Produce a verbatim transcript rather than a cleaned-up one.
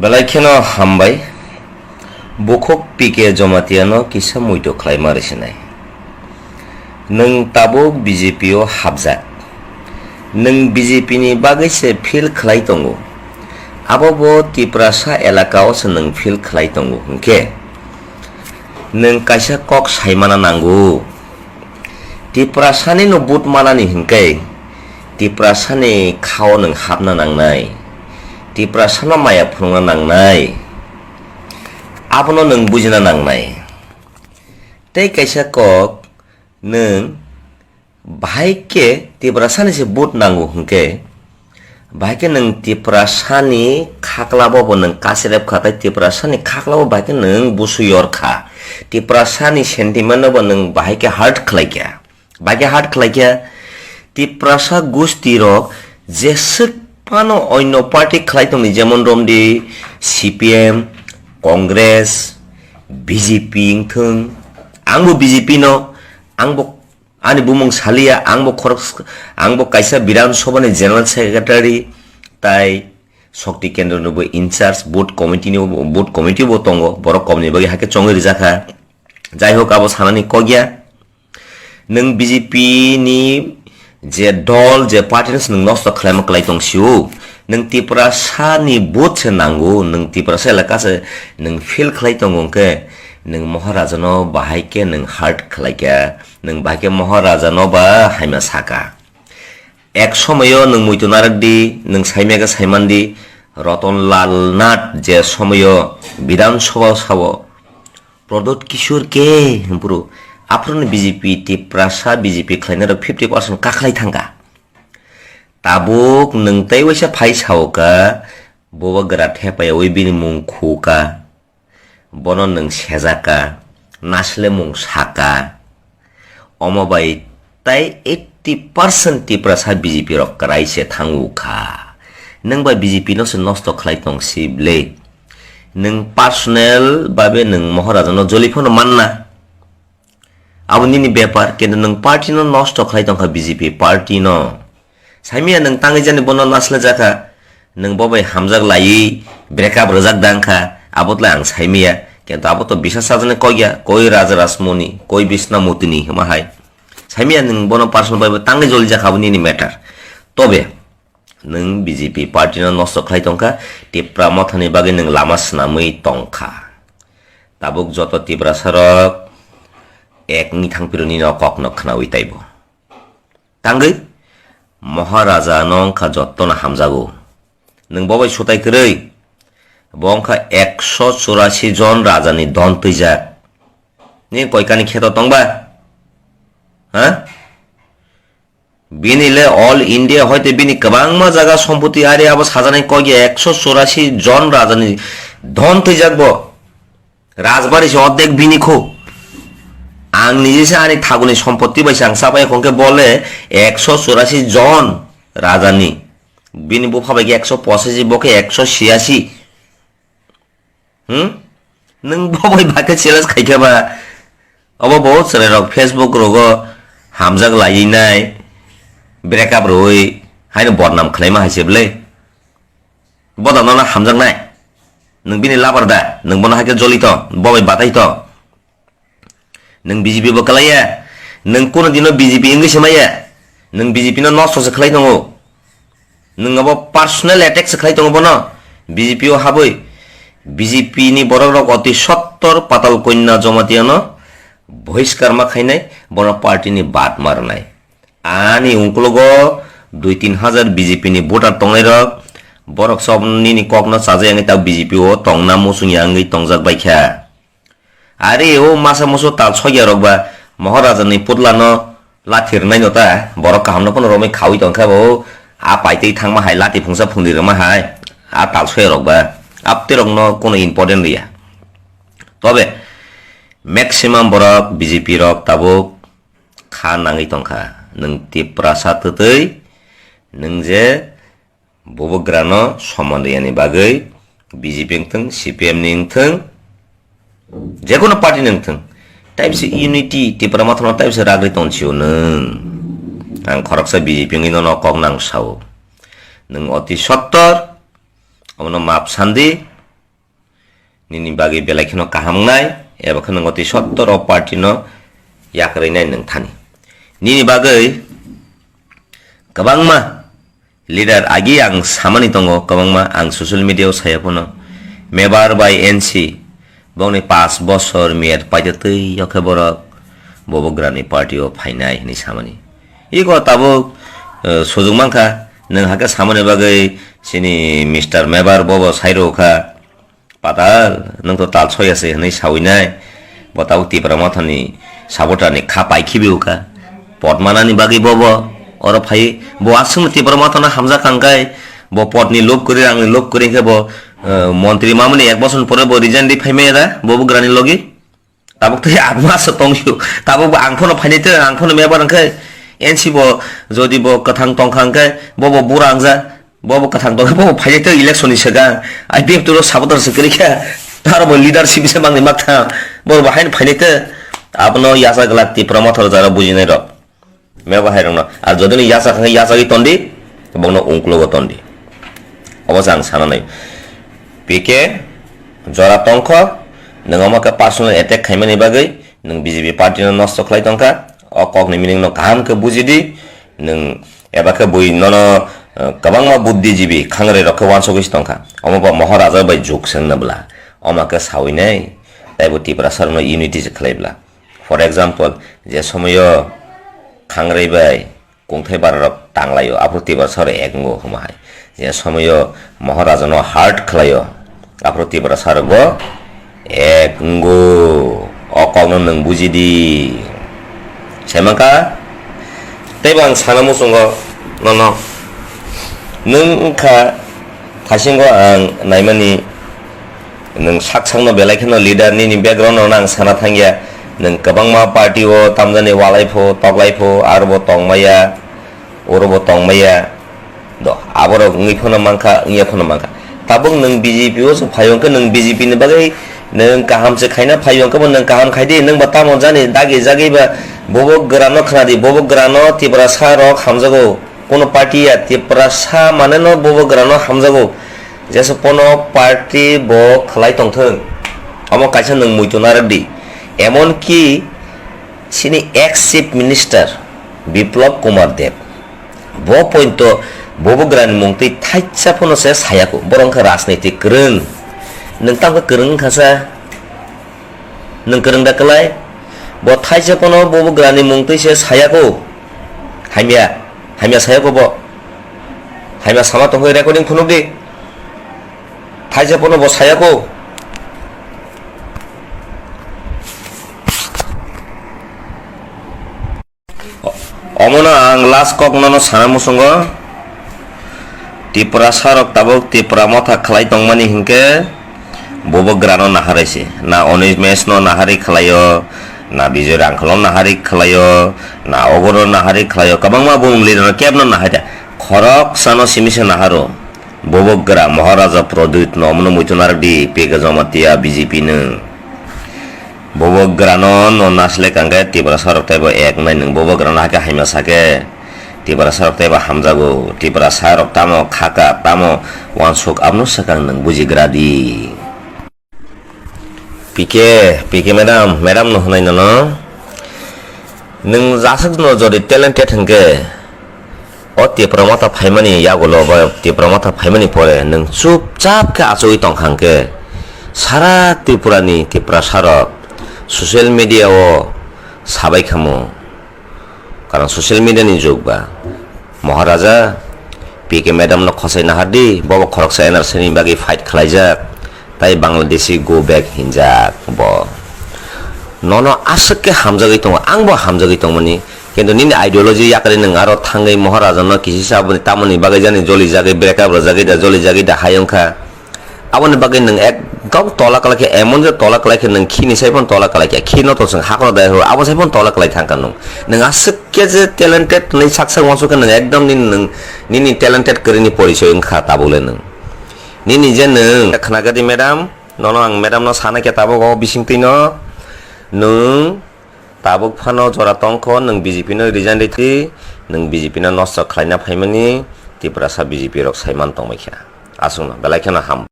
Belai kheno hambai. Bukhuk P K Jamatia no kisa muito khlaima rwsinai. Nwng tabuk B J P o hapjak. Nwng B J P ni bagwi se feel khlai tongo. Abo bo Tiprasa elaka o se nwng feel khlai tongo hwnkhe nwng kaisa kok saimana nango. Tiprasani no vote manani hwnkhe Tiprasani khao nwng hapna nangnai. Tiprasano maya phunukna nangnai. Abono nwng bujina nangnai. Tei kaisa kok, nwng bahai khe Tiprasani se vote nango hwnkhe, bahai khe nwng Tiprasani khaklabo bo nwng kacherep kha, tei Tiprasani khaklabo bahai khe nwng busu yor kha. Tiprasani sentiment no bo nwng bahai khe hurt khlai kha. Bahai khe hurt khlai kha. Tiprasa gusti rok jeswk phano onno party khlai tongdi, jemon romdi C P M, Congress, B J P wngthung. Angbo B J P no, angbo Ani bumung saliya, ang bo khorok, ang bo kaisa Bidhan Sabha ni General Secretary, tai Shakti Kendra ni bo in charge, board committee ni, board committee bo tongo, borok kom ni bagwi hakhe chongwi rijak kha. Jai hok, abo sanani kok ya. Nwng B J P ni je dol, je party no se nwng nosto khlaima kwlai tong sio. Nwng Tiprasa ni vote se nango, nwng Tiprasa elaka se nwng fail khlai tongo hwnkhe, nwng Maharaja no bahai khe nwng hurt khlai kha. Nwng bahai khe Maharaja no ba haima saka. Ek somoyo nwng muitu narwk di, nwng saimya khe saiman di, Ratan Lal Nath je somoyo Bidhan Sabha sao, Pradyot Kishore ke hwnphuru, aphuru ni B J P Tiprasa B J P khlainai rok fifty percent kakhlai thangkha. Tabuk nwng tei waisa phai sao ka, bobo gra thepayaui bini mung khu ka. Bono nwng sejak ka, nasle mung saka. Omo bai tai eighty percent Tiprasa B J P rok kwrai se thango kha. Nwng bai B J P no se nosto khlai tong si ble. Nwng personal babe nwng Maharaja no joli phano manna. Abo nini bepar, kintu nwng party no nosto khlai tongkha, B J P party no. Saimia nwng tangwi jani bono naslajak kha, nwng bo bai hamjak laiwi break up rwjak dang kha, abo tlai ang saimia, kintu abo to bisa sajani kok ya, koi Raja Rasmoni, koi Bisna Motini hima hai. Saimia nwng bono personal bai bo tangwi jolijak kha, abo nini matter. Tobe, nwng B J P party no nosto khlai tongkha, Tipra Mothani bagwi nwng lama swnamwi tongkha. Tabuk joto Tiprasa rok ek wngwi thangphiro nini o kok no khnaui taibo. Tangwi Maharaja no wngkha joto no hamjago. Nwng bo bai sutai kwrwi. Bo wngkha ekso churasi jon raja ni don twijak. Ni koikani kheto tongba? Ha? Bini le all India hoite bini kwbangma jaga sompoti ari abo sajanai kok ya ekso churasi jon rajani dhon twijak bo. Rajbari se ordek bini kho. Ang nije se ani thaguni sompoti bai se ang sabai khongke bole ekso churasi jon rajani. Bini bupha bai ke ekso pochashi bo ke ekso chhiyasi. Hmm? Nwng bo bai bakhe challenge khaikha ba? Obo bo chwrairok Facebook rogo hamjak laiwi nai, break up rwui haino bodnam khlaima hai se bwle. Bo da nono hamjaknai. Nwng bini labar da, nwng bono haikhe joli to, bo bai batai to. Nwng B J P bo kwlaiya, nwng kuno dino B J P wngwi se maya, nwng B J P no nosto se khlai tongo. Nwng abo personal attack se khlai tongo bono, B J P o habwi. B J P ni borok rok oti sottor Patal Konya Jamatia no bohiskar ma khainai, bono party ni bad ma rwnai. Ani ungkulogo dui tin hajar B J P ni voter tongnai rok, borok sob nini kok no chajak wngwi ta B J P o tongna muchung ya wngwi tongjak bai kha. Are o masa musu tal sokya rok ba Maharaja ni putla no lathi rwnai no ta, borok kaham no phano romwi khaui tong kha bo, a paitwi thangma hai lati phungsa phungdi rwma hai, a tal sokya rok ba, apte rok no kono important riya. Tobe maximum borok B J P rok tabuk kha nangwi tong kha, nwng Tiprasa twtwi, nwng je Bubagrano soman riyani bagwi B J P wngthung, C P M ni wngthung, jekono party ni wngthung, taibse unity Tipra Mothano taibse ragri tong sio nwng. Ang khoroksa B J P wngwi nono kok nang sao. Nwng oti sottor, omono map sandi, nini bagwi belai kheno kaham wngnai, eba kheno nwng twi sottor o party no yakarwi nai nwng thani. Nini bagwi kwbangma leader agi ang samani tongo, kwbangma ang social media o saya phano, Mebar bai N C bongni paanch bosor miyat paida twi o khe borok Bubagrani party o phainai hinwi samani. Iko tabuk, eh, sujuk mankha, nwng hakhe samani bagwi chini Mister Mebar bobo sairokha, "Patal, nwng to tal soya se," hinwi sawi nai. Bo tabuk Tipra Mothani supporter ni kha pai khibi ukha. Pot manani bagwi bobo oro phai, bo aswkno Tipra Mothano hamjak kangkai, bo potni lob kwrwi, rangni lob kwrwi khe bo, eh, montri mamani ek bosor pore bo resign di phai maya da, bo Bubagrani logi. Tabuk tei atma se tongsu. Tabuk bo ang phano phainai tei ang phano mebar wngkhe N C bo jodi bo kwthang tongkha hwnkhe bo bo bura wngja. Bo bo kwthang tongkhe bo bo phainai tei election ni swkang I P F T ro supporter se kwrwi kha. Aro bo leadership se mangni makthang. Bo bo haino phainai tei abono yacha glak Tipra Motha jara bujinai rok. Meba hai rokno. Ar jodi no yachak hwnkhe yachagwi tondi, bokno ungklogo tondi. Obo se ang sana nai. P K jora tongkho, nwng omo khe personal attack khaimani bagwi nwng B J P party no nosto khlai tongkha. O kokni meaning no kaham khe buji di. Nwng eba khe bui nono, eh, kwbangma buddhijibi khangrwi rok khe uansugwi se tongkha. Omo bo Moharaja bai juk se wngna bwla. Omo khe sawi nai. Taibo Tiprasa rokno unity se khlai bwla. For example, je somoyo khangrwi bai kungthai bararok tanglaio, aphuru Tiprasa rok ek wngo hwnma hai. Je somoyo Maharaja no hurt khlaio, aphuru Tiprasa rok bo ek wngo. O kokno nwng buji di. Saimankha? Teibo ang sana muchungo nono. Nwng wngkha thaisingo ang naimani. Nwng sak sakno belai kheno leader nini background no ang sana thangya. Nwng kwbangma party o tamjani walai pho, toklai pho, aro bo tongmaya, oro bo tongmaya. Do, aborok wngwi phano mankha, wngya phano mankha. Tabuk nwng B J P o se phaio hwnkhe nwng B J P ni bagwi nwng kaham se khaina phaio hwnkhe bo nwng kaham khai di, nwng bo tamo jani dagi jagwi ba bobo gwrano khna di, bobo gwrano Tiprasa rok hamjago. Kono party ya Tiprasa mane no bobo gwrano hamjago. Jesa pono party bo khlai tongthwng. Omo kaisa nwng muitu narwk di. Emon ki chini ex chief minister Biplab Kumar Deb. Bo pointo bobo gwrani mung twi thaisa pono se sayako. Borok wngkha rajniti kwrwng. Nwng tamo kwrwng wngkha sa? Nwng kwrwng da kwlai? Bo thaisa pono bobo gwrani mung twi se sayako. Hamya, hamya sayako bo. Hamya sama tongwi recording phunuk di. Thaisa pono bo sayako. Omono ang last kok nono sana muchungo. Tiprasa rok tabuk Tipra Motha khlai tongmani hinkhe bobo gwrano naharwi se. Na Onimesh no naharwi khlaio, na Bijoy Rangkhal no naharwi khlaio, na ogono naharwi khlaio. Kwbangma bumung leader no kebno naharya. Khoroksano simi se naharo. Bobo gwra Maharaja Pradyut no omono muitu narwk di, P K Jamatia B J P nwng. Bobo gwrano no naslek ang khe Tiprasa rok teibo ek nai nwng bobo gwrano hakhe hamya sakhe Tiprasa rok teibo hamjago, Tiprasa rok tamo khaka tamo uansuk abono swkang nwng bujigra di. P K, P K madam, madam no hwnwi nono. Nwng jaswk no jodi talented hwnkhe, o Tipra Motha phaimani yagulo ba Tipra Motha phaimani pore nwng chupchap khe achugwi tongkha hwnkhe, sara Tripura ni Tiprasa rok social media o sabai khamu. Karon social media ni jug ba. Maharaja, P K madam no khosai nahardi, bobo khoroksa N R C ni bagwi fight khlaijak, tai Bangladeshi go back hinjak bo. Nono aswk khe hamjagwi tongo, ang bo hamjagwi tongmani, kintu nini ideology yakarwi nwng aro thangwi Maharaja no kisisa aboni tamoni bagwi jani joli jagwi break up rwjagwi da, joli jagwi da hai wngkha. Aboni bagwi nwng ekdom tola kwlai khe, emon je tola kwlai khe nwng khini sai phano tola kwlai khe, khino to chwng hakno dai horo, abo sai phano tola kwlai thang kha nwng. Nwng aswk khe je talented hwnwi sak sak uansuk khe nwng ekdom nini nwng, nini talented kwrwini porichoi wngkha tabuk le nwng. Nini je nwng, khna khe di madam, nono ang madam no sana khe tabuk o bising twi no, nwng tabuk phano jora tong kho, nwng B J P no resign rwi twi, nwng B J P no nosto khlaina phaimani, Tiprasa B J P rok sai man tongbai kha. Aswkno belai kheno ham.